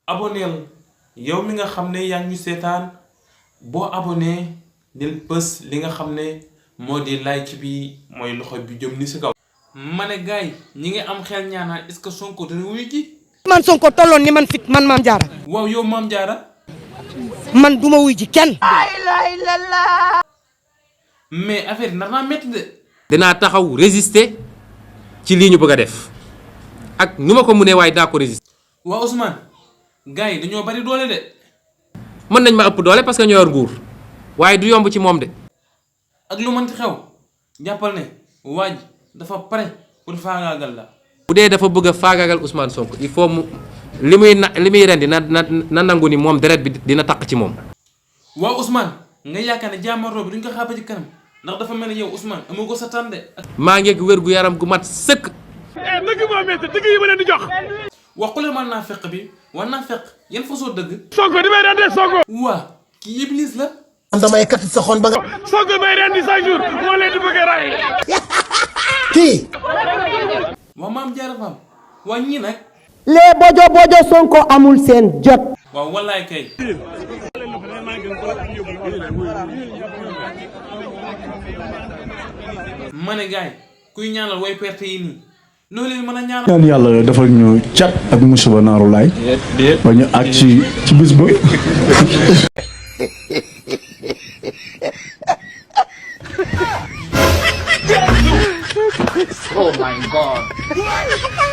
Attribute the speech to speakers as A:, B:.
A: aboneel yow mi nga xam ne yaa ngi ñu seetaan boo abonné del bës li nga xam ne moo di like bi mooy loxo bi jëm ni si kaw. ma ne gars yi ñi ngi am xel ñaanal est-ce que Sonko dana wuyu ji.
B: man Sonko tolloon ni man fit man Mame Diarra.
A: waaw yow Mame Diarra.
B: man duma wuy ji kenn.
A: mais affaire nar naa métti de.
C: dinaa taxaw résister ci lii ñu bëgg a def ak nu ma ko mënee waaye daa ko résister.
A: waa Ousmane gars yi dañoo bari doole de.
C: mën nañ ma ëpp doole parce que ñoo yor nguur waaye du yomb ci moom de.
A: ak lu mënti xew jàppal ne waa ji dafa pare pour faagaagal la.
C: bu dee dafa bëgg a faagaagal Ousmane Sonko il faut mu li muy rendi na nangu ni moom deret bi dina taq ci moom.
A: waaw Ousmane nga yaakaar ne jàmmarloo bi duñ ko xaaba ci kanam ndax dafa mel ni yow Ousmane amoo ko sa tànde.
C: maa ngi ak wér gu yaram gu mat sëkk.
D: dëgg moo métti dëgg yi ma leen di jox.
A: waxule man naa fekk bi war naa fekk yan façon dëgg.
D: Sonko di may rendi Sonko.
A: waa kii iblis la.
B: man damay kat sa xol ba nga.
D: Sonko may rendi chaque jour moo leen di bëgg a rey.
B: kii.
A: waa Mame Diarra Fam waa ñii nag.
B: les bojo bojo Sonko amul seen jot.
A: waaw wallaay kay. ma ne gars yi kuy ñaanal way perte yi nii noo leen mën a ñaanal.
E: ñaan yàlla defal ñu cat ak musiba naaru laay ba ñu àgg ci bis ba.
F: Oh my God.